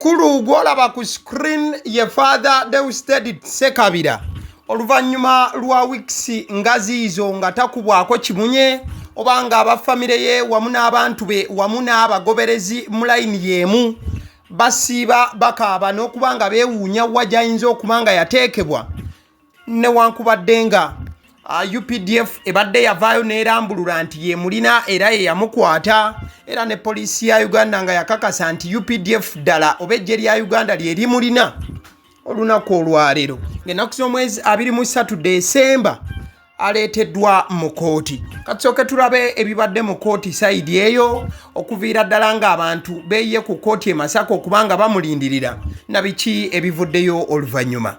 Kulu gw'olaba ku screen ye Father Deusdedit Ssekabira oluvannyuma lwa weeks nga ziizo nga takubwako kimunye oba nga aba famire ye wamu n'abantu be wamu n'abagoberezi mu layini y'emu basiiba bakaaba n'okuba nga beewuunya wa gy'ayinza okuba nga yateekebwa. Newankubadde nga UPDF ebadde yavaayo n'erambulula nti yemulina era ye yamukwata, era ne poliisi ya Uganda nga yakakasa nti UPDF ddala oba eggye lya Uganda lye limulina. Olunaku olwaleero ng'ennaku z'omwezi 23 Desemba aleeteddwa mu kkooti. Katusooke tulabe ebibadde mu kkooti sayidi eyo okuviira ddala ng'abantu beeyiye ku kkooti e Masaka okuba nga bamulindirira na biki ebivuddeyo oluvannyuma.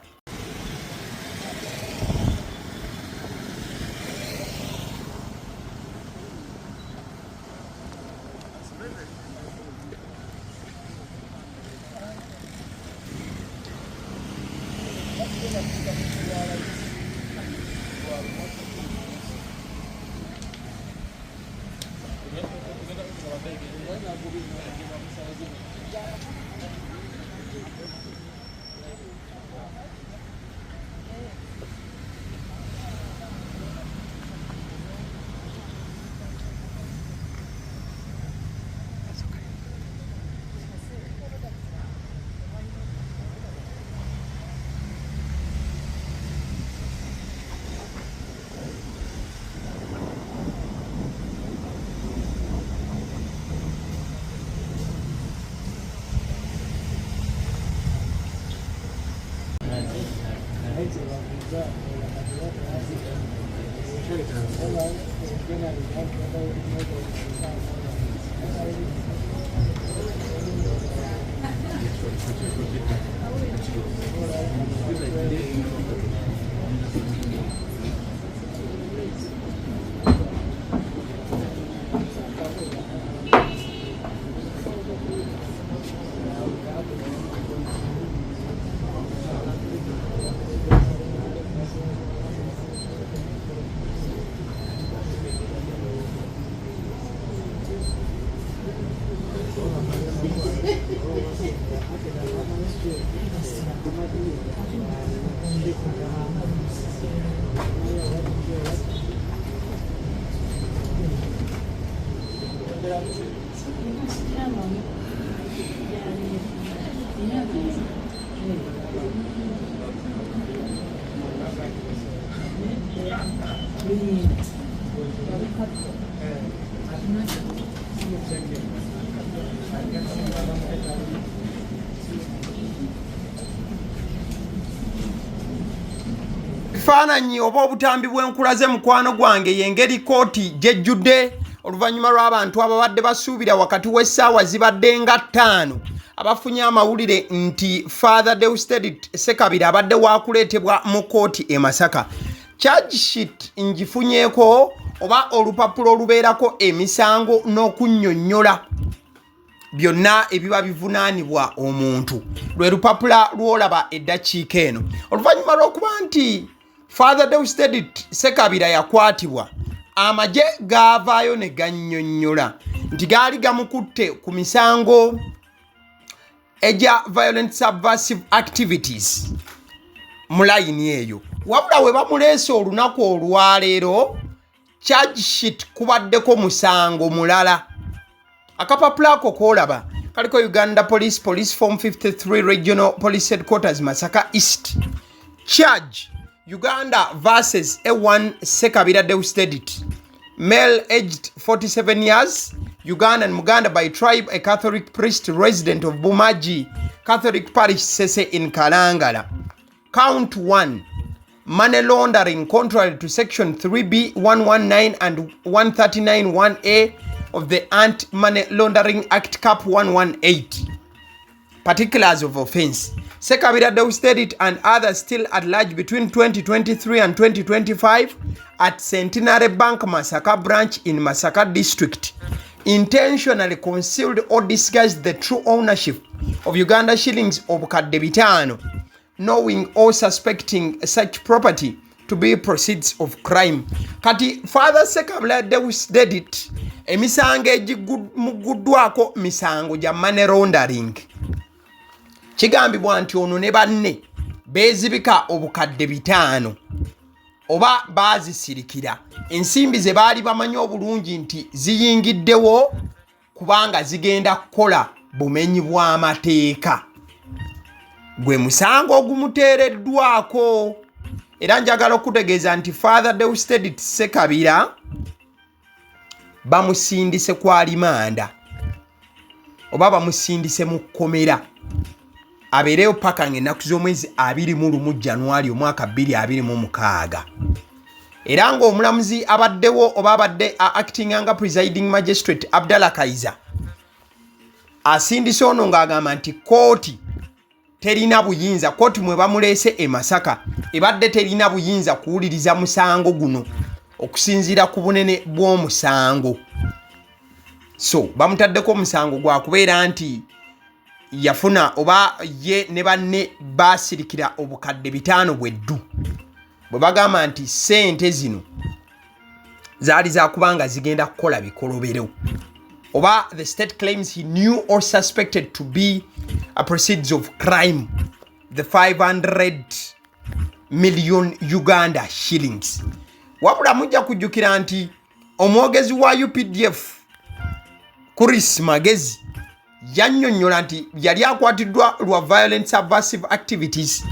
Ebifaananyi oba obutambi bw'enkulaze mukwano gwange y'engeri kkooti gy'ejjudde oluvannyuma lw'abantu ababadde basuubira wakati w'essaawa zibadde nga ttaano abafunye amawulire nti Father Deusdedit Ssekabira abadde waakuleetebwa mu kkooti e Masaka. Charge sheet ngifunyeeko oba olupapula olubeerako emisango n'okunnyonnyola byonna ebiba bivunaanibwa omuntu lwe lupapula lw'olaba eddakiika eno. Oluvannyuma lw'okuba nti Father Deusdedit Ssekabira yakwatibwa, amagye gaavaayo ne gannyonnyola nti gaali gamukutte ku misango egya violent subversive activities mu layini eyo. Wabula we bamuleese olunaku olwaleero charge sheet kubaddeko musango mulala. Akapapula ako k'olaba kaliko Uganda Police, Police Form 53 Regional Police Headquarters Masaka East. Charge Uganda versus A1 Ssekabira Deusdedit, male aged 47 years, Ugandan Muganda by tribe, a Catholic priest resident of Bumaji Catholic Parish Sese in Kalangala. Count 1, money laundering contrary to section 3B 119 and 139 1A of the Anti-Money Laundering Act Cap 118. Particulars of offense. Ssekabira Deusdedit and others still at large between 2023 and 2025 at Centenary Bank Masaka branch in Masaka district intentionally concealed or disguised the true ownership of Uganda shillings obukadde bitaano, knowing or suspecting such property to be proceeds of crime. Kati Father Ssekabira Deusdedit emisango egimuguddwako misango gya money laundering. Kigambibwa nti ono ne banne beezibika obukadde 500 oba baazisirikira ensimbi ze baali bamanyi obulungi nti ziyingiddewo kubanga zigenda kukola bumenyi bw'amateeka. Gwe musango ogumuteereddwako. Era njagala okutegeeza nti Father Deusdedit Ssekabira bamusindise ku alimanda oba bamusindise mu kkomera abeereyo paka ng'ennaku z'omwezi 21 Januari omwaka 2026. Era ng'omulamuzi abaddewo oba abadde actinga nga presiding magistrate Abdallah Kaiza asindise ono ng'agamba nti kooti terina buyinza, kooti mwe bamuleese e Masaka ebadde terina buyinza kuwuliriza musango guno okusinziira ku bunene bw'omusango. So bamutaddeko omusango gwakubeera nti yafuna oba ye ne banne baasirikira obukadde 500 bweddu bwe bagamba nti ssente zino zaali zakubanga zigenda kukola bikolobero, oba the state claims he knew or suspected to be a proceeds of crime, the 500 million Uganda shillings. Wabula mujja kujjukira nti omwogezi wa UPDF Chris Magezi yannyonnyola nti yali akwatiddwa lwa violent subversive activities,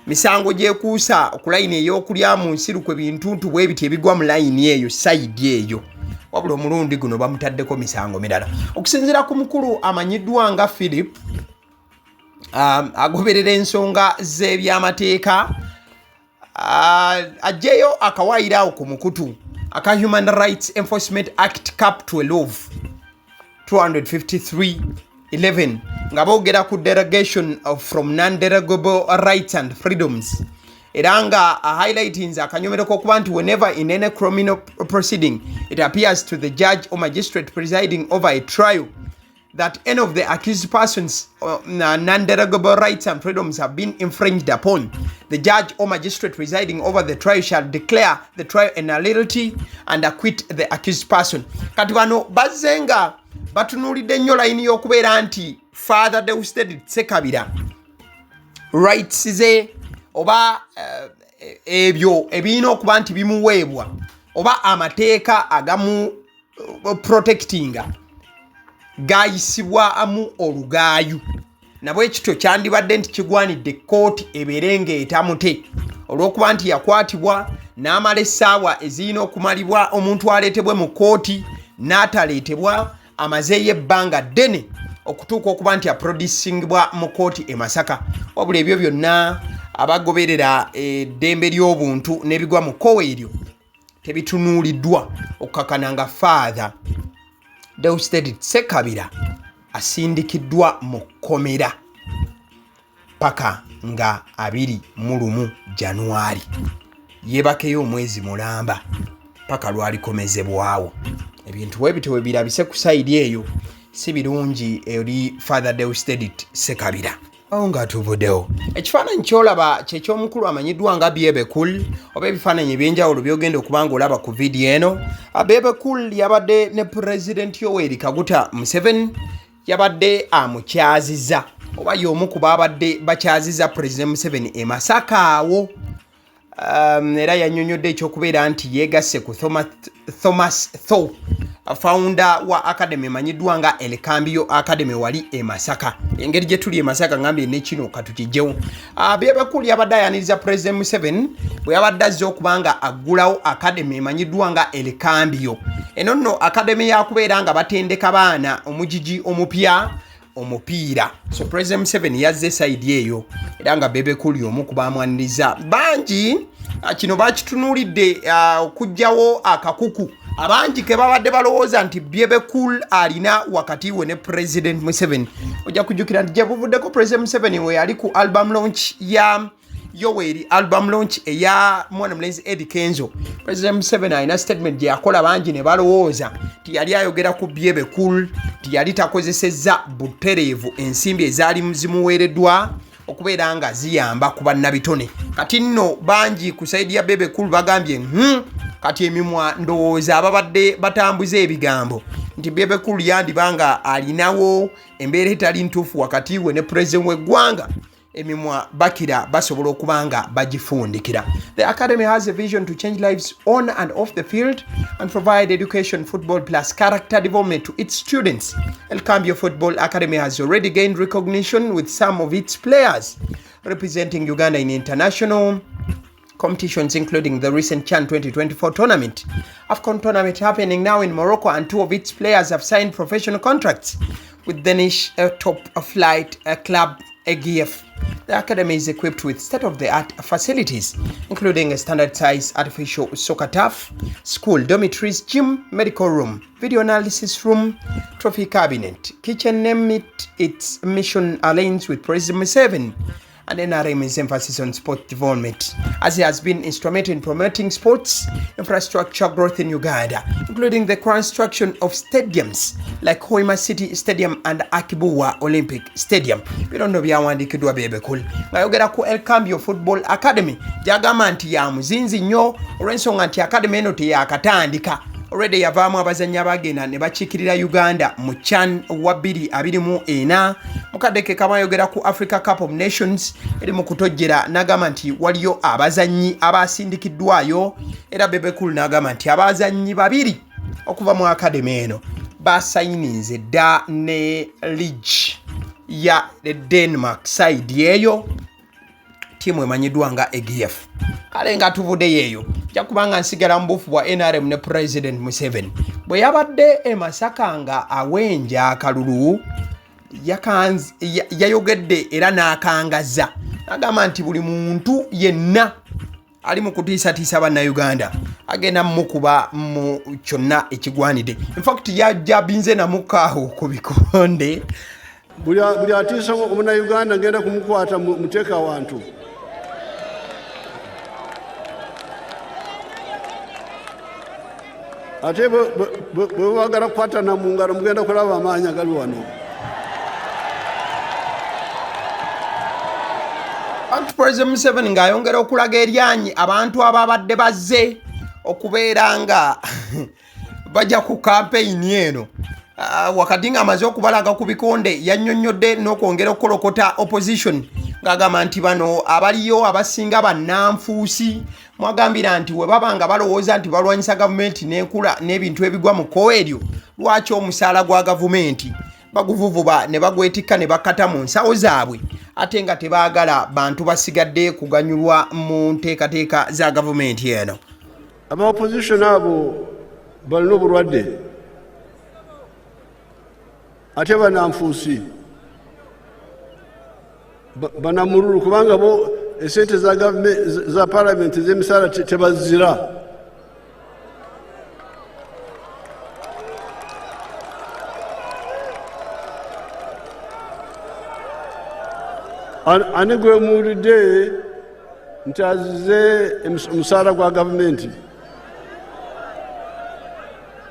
misango gyekuusa ku layini ey'okulya mu nsiru kwe bintuntu bwe biti ebigwa mu layini eyo side eyo. Wabula omulundi guno bamutaddeko misango mirala. Okusinziira ku mukulu amanyiddwa nga Philip, agoberera ensonga z'ebyamateeka, aggyeyo akawaayiro awo ku mukutu aka Human Rights Enforcement Act Cap 12 253 11 nga boogera ku derogation of from non-derogable rights and freedoms, era nga highlightings akanyomero k'okuba nti whenever in any criminal proceeding it appears to the judge or magistrate presiding over a trial that any of the accused persons' non-derogable rights and freedoms have been infringed upon, the judge or magistrate presiding over the trial shall declare the trial a nullity and acquit the accused person. Kati bano bazze nga batunuulidde nnyo layini y'okubeera nti Father Deusdedit Ssekabira rights ze oba ebyo ebirina okuba nti bimuweebwa oba amateeka agamu protectinga gayisibwamu olugaayu. Nabwe kityo kyandibadde nti kigwanidde kkooti ebeere ng'etamute olw'okuba nti yakwatibwa n'amala essaawa ezirina okumalibwa omuntu aleetebwe mu kkooti n'ataleetebwa, amazeeyo ebbanga ddene okutuuka okuba nti aproducingibwa mu kkooti e Masaka. Wabula ebyo byonna abagoberera eddembe ly'obuntu n'ebigwa mu kkowa eryo tebitunuuliddwa, okukakana nga Father Deusdedit Ssekabira asindikiddwa mu kkomera paka nga 21 Januari, yeebakeyo omwezi mulamba paka lwalikomezebwawo. Ebintu bwe bityo bwe birabise ku side eyo, si birungi eri Father Deusdedit Ssekabira. Awo nga tuvuddewo, ekifaananyi kyolaba kyekyomukulu amanyiddwa nga Bebe Cool, oba ebifaananyi ebyenjawulo byogenda okuba nga olaba ku vidiyo eno. Bebe Cool yabadde ne Pulezidenti Yoweri Kaguta Museveni, yabadde amukyaziza oba y'omu ku baabadde bakyaziza Pulezidenti Museveni e Masaka awo. Era yannyonnyodde ekyokubeera nti yeegasse ku Thomas Thaw, founder wa academy emanyiddwa nga Elcambio Academy wali e Masaka. Engeri gye tuli e Masaka, ngambye ne kino katukijjewo. Bebe Cool yabadde ayaniriza President Museveni bwe yabadde azze okuba nga aggulawo academy emanyiddwa nga Elcambio. Eno nno academy yakubeera nga batendeka baana omugigi omupya omupiira. So President Museveni yazze side eyo, era nga Bebe Cool omu ku bamwaniriza bangi. Kino bakitunuulidde okuggyawo akakuku abangi ke babadde balowooza nti Bebe Cool alina wakati we ne President Museveni. Ojja kujjukira nti gye buvuddeko President Museveni we yali ku album launch ya Yoweri, album launch eya mwana mulenzi Eddie Kenzo, President Museveni alina statement gye yakola, bangi ne balowooza nti yali ayogera ku Bebe Cool, nti yali takozesezza butereevu ensimbi ezaali zimuweereddwa okubeera nga ziyamba ku bannabitone. Kati nno bangi ku side ya Bebe Cool bagambye, kati emimwa ndowooza ababadde batambuza ebigambo nti Bebe Cool yandiba nga alinawo embeera etali ntuufu wakati we ne pulezidenti w'eggwanga, emimwa bakira basobola okuba nga bagifundikira. The academy has a vision to change lives on and off the field and provide education, football plus character development to its students. El Cambio Football Academy has already gained recognition with some of its players representing Uganda in international competitions, including the recent CHAN 2024 tournament, AFCON tournament happening now in Morocco, and two of its players have signed professional contracts with Danish top flight club AGF. The academy is equipped with state-of-the-art facilities, including a standard-size artificial soccer turf, school dormitories, gym, medical room, video analysis room, trophy cabinet, kitchen. Name it. Its mission aligns with President Museveni and NRM's emphasis on sport development, as he has been instrumental in promoting sports infrastructure growth in Uganda, including the construction of stadiums like Hoima City Stadium and Akibua Olympic Stadium. Bino nno byawandiikiddwa Bebe Cool ng'ayogera ku El Cambio Football Academy, gy'agamba nti ya muzinzi nnyo olw'ensonga nti academy eno teyakatandika, already yavaamu abazannyi abagenda ne bakiikirira Uganda mu CHAN wa 2024. Mukadde ke kamu ayogera ku Africa Cup of Nations eri mu kutojjera, n'agamba nti waliyo abazannyi abasindikiddwayo, era Bebe Cool n'agamba nti abazannyi babiri okuva mu academy eno basayininze dda ne league ya Denmark side, eyo ttiimu emanyiddwa nga AGF. Kale nga tuvuddeyo eyo, nja kubanga nsigala mu buufu bwa NRM ne President Museveni. Bwe yabadde e Masaka nga awenja akalulu, yayogedde era n'akangaza, n'agamba nti buli muntu yenna ali mu kutiisatiisa Bannayuganda agenda mukuba mu kyonna ekigwanidde. Infact yajabinze namukaawo ku bikonde. Buli atiisa omunnayuganda ngenda kumukwata muteeka awantu. Ate bwe bagala kukwatana mu ngalo, mugenda kulaba amaanyi agali wano. President Museveni ng'ayongera okulaga eryanyi abantu ababadde bazze okubeera nga bajja ku kampeyini eno. Wakati ng'amaze okubalaga ku bikonde, yannyonnyodde n'okwongera okukolokota opposition, ng'agamba nti bano abaliyo abasinga bannanfuusi. Mwagambira nti we baba nga balowooza nti balwanyisa gavumenti n'enkula n'ebintu ebigwa mu kkowa eryo, lwaki omusaala gwa gavumenti baguvuvuba ne bagwetikka ne bakkata mu nsawo zaabwe, ate nga tebaagala bantu basigadde kuganyulwa mu nteekateeka za gavumenti eno? Aba opposition abo balina obulwadde, ate bananfuusi, banamululu, kubanga bo esente za gavumenti, za palamenti ez'emisaala tebazira. Ani gwe muwulidde nti azize omusaala gwa gavumenti?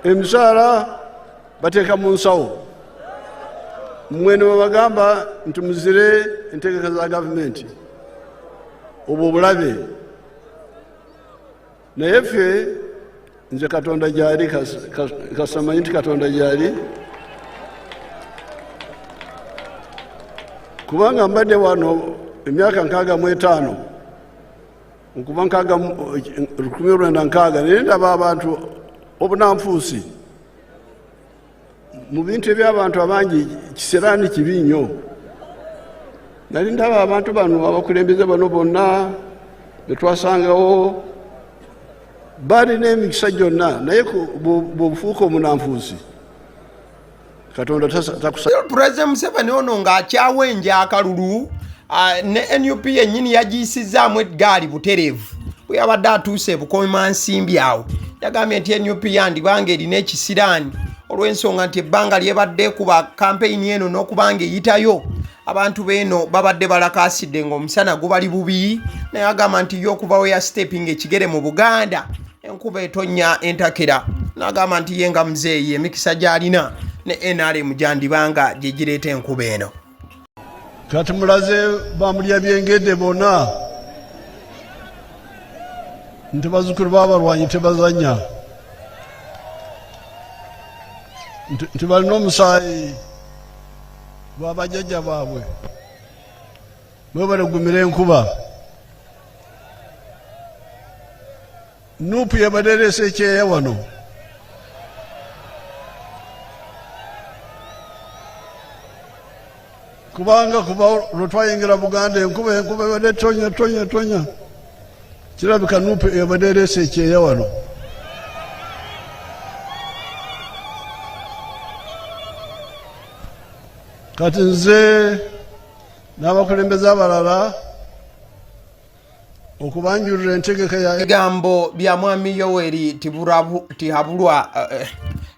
Emisaala bateeka mu nsawo. Mmwe ne babagamba nti muzire entegeka za gavumenti, obwo obulabe. Naye ffe, nze Katonda gyali, kasamanyi nti Katonda gyali, kubanga mbadde wano emyaka 65, okuva 1960, naye ndaba abantu obunanfuusi mu bintu eby'abantu abangi. Kiseraani kibi nnyo. Nali ndaba abantu bano, abakulembeze bano bonna betwasangawo, balina emikisa gyonna, naye bw'ofuuka omunanfuusi, Katonda takusa. President Museveni ono ng'akyawenja akalulu, ne NUP yennyini yagiyisizzaamu eggaali butereevu. Bwe yabadde atuuse Bukomansimbi awo, yagambye nti NUP yandibanga erina ekisiraani olw'ensonga nti ebbanga lyebadde ekuba kampeyini eno n'okubanga eyitayo, abantu beeno babadde balakaasidde ng'omusana gubali bubi. Naye agamba nti ye okuva we ya stepping ekigere mu Buganda, enkuba etonnya entakera. N'agamba nti ye nga muzeeyi, emikisa gy'alina ne NRM gyandibanga gye gireeta enkuba eno. Kati mulaze bamulya byengedde bonna nti bazzukulu b'abalwanyi tebazannya. Nti balina omusaayi gwa bajjajja baabwe. Mwebale kugumira enkuba. Nuupu yabadde ereese ekyeya wano. Kubanga kuva lwe twayingira Buganda enkuba enkuba ebadde tonya tonya tonya. Kirabika Nuupu ebadde ereese ekyeya wano. Kati nze n'abakulembeze abalala okubanjulira entegeka ya bigambo bya mwami Yoweri Tihabulwa,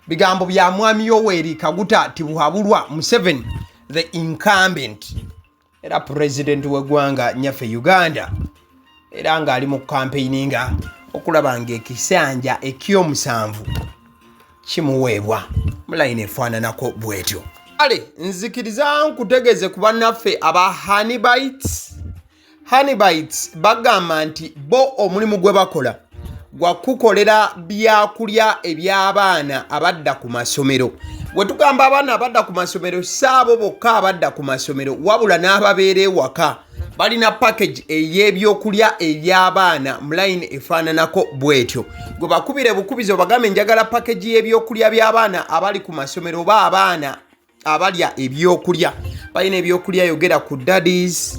bigambo bya mwami Yoweri Kaguta Tibuhaburwa Museveni the incumbent era president w'eggwanga nyaffe Uganda, era ng'ali mu kampeininga okulaba ng'ekisanja eky'omusanvu kimuweebwa mu layini efaananako bw'etyo. Kale nzikiriza nkutegeeze ku bannaffe aba Honeybites. Honeybites bagamba nti bo omulimu gwe bakola gwa kukolera byakulya eby'abaana abadda ku masomero. Bwe tugamba abaana abadda ku masomero, si abo bokka abadda ku masomero, wabula n'ababeera ewaka. Balina package ey'ebyokulya eby'abaana mu layini efaananako bw'etyo. Gwe bakubire bukubizi obagambe njagala package y'ebyokulya by'abaana abali ku masomero oba abaana abalya ebyokulya. Balina ebyokulya, yogera ku daddies,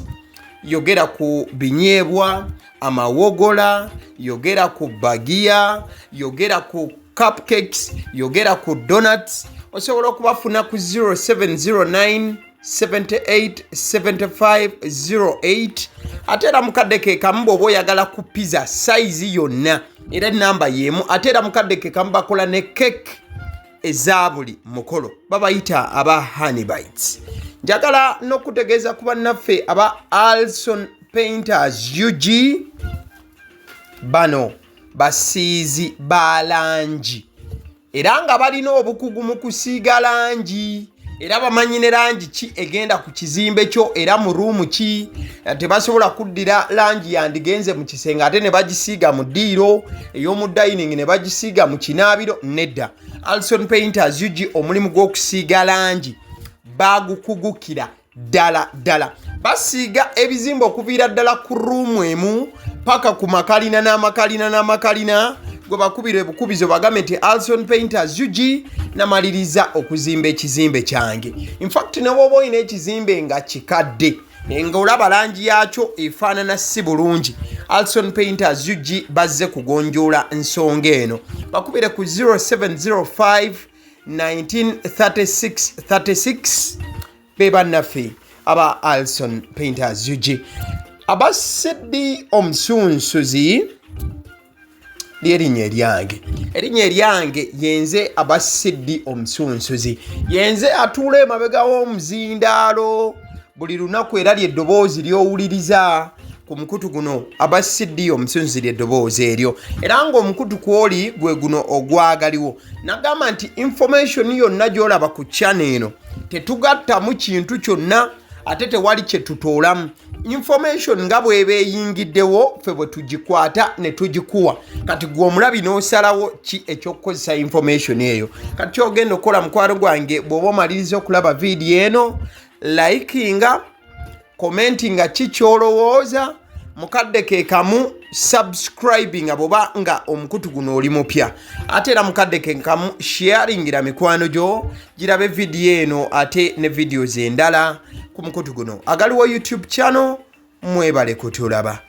yogera ku binyeebwa, amawogola, yogera ku bagiya, yogera ku cupcakes, yogera ku donuts. Osobola okubafuna ku 0709 78 75 08. Ate era mukadde ke kamu bw'oba oyagala ku pizza sayizi yonna, era enamba y'emu. Ate era mukadde ke kamu bakola ne cake eza buli mukolo, babayita aba Honeybites. Njagala n'okutegeeza ku bannaffe aba Alson Painters UG, bano basiizi ba langi era nga balina obukugu mu kusiiga langi, era bamanyi ne langi ki egenda ku kizimbe kyo era mu ruumu ki. Tebasobola kuddira langi yandigenze mu kisenge ate ne bagisiiga mu ddiiro, ey'omu dining ne bagisiiga mu kinaabiro. Nedda, Alson Painters UG omulimu gw'okusiiga langi bagukugukira ddala ddala. Basiiga ebizimbe okuviira ddala ku ruumu emu paka ku makalina n'amakalina n'amakalina. Gwe bakubira ebukubizo bagambe nti Alson Painters UG namaliriza okuzimba ekizimbe kyange. Infact ne bw'oba olina ekizimbe nga kikadde ng'olaba langi yaakyo efaanana si bulungi, Alson Painters UG bazze kugonjoola nsonga eno. Bakubire ku 0705 1936 36. Be bannaffe aba Alson Painters UG. Aba CD omusunsuzi lyerinnya eryange, erinnya eryange yenze aba CD omusunsuzi, yenze atuula emabega w'omuzindaalo buli lunaku, era ly'eddoboozi ly'owuliriza ku mukutu guno. Aba CD omusunsuzi ly'eddoboozi eryo, era ng'omukutu kwoli gwe guno ogwagaliwo. Nagamba nti information yonna gy'olaba ku channel eno tetugattamu kintu kyonna, ate tewali kye tutoolamu. Information nga bw'eba eyingiddewo, ffe bwe tugikwata ne tugikuwa. Kati gwe omulabi n'osalawo ki ekyokukozesa information eyo. Kati kyogenda okukola mukwano gwange, bw'oba omaliriza okulaba vidiyo eno, likinga, commentinga ki ky'olowooza, mukadde ke kamu subscribinga bw'oba nga omukutu guno oli mupya, ate era mukadde ke kamu sharingira mikwano gyo girabe vidiyo eno ate ne videos endala ku mukutu guno agaliwo YouTube channel. Mwebale kutulaba.